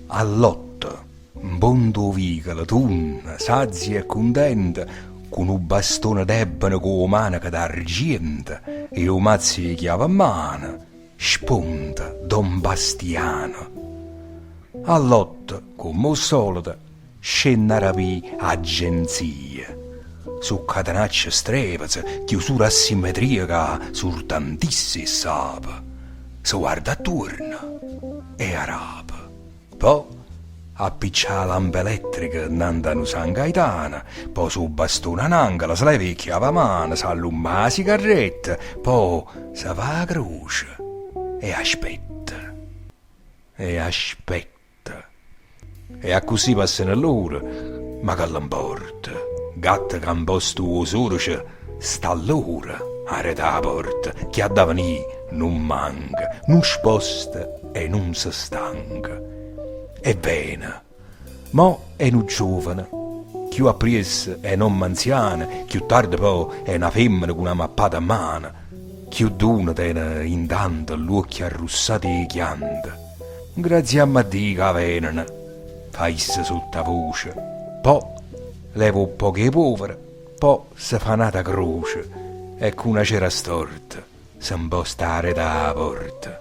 All'otto, 'mpont' 'o vicolo, tunno, sazio e cuntento, cu nu bastone d'ebano cu 'o maneco d'argiento e 'o mazzo 'e chiave 'mmano, sponta Don Bastiano. All'otto, comm' 'o ssolito, Scenne arapì 'aggenzia. So' catenacce strèveze, chiusura a simmetria ca sultant'isso 'e ssape. Se guarda attuorno e arape. Po' appiccia 'a lampa elettrica nnante a nu San Gaetano, posa 'o bastone a n'angolo, se leva 'e chiave 'a mano, s'allumma 'a sigarretta, po' se fa 'a croce e aspetta. E aspetta. E accussì passano ll'ore, ma che ll'importa? Gatta ca 'mposta 'o surice sta ll'ora aret' 'a porta, chi ha da venì nun manca, nun sposta e nun se stanca. E vene. Mo è nu giovane, cchiù appriesso è n'ommo anziano, cchiù tarde po' è na femmena cu na mappata 'mmano, cchiù d'uno tene intanto ll'uocchie arrussate 'e chianto. Ngraziammo a Dio ca veneno, fa isso sottavoce, po' leva 'o ppoco 'e povere, po' se fa n'ata croce e cu na cera storta se 'mposta aret' 'a porta.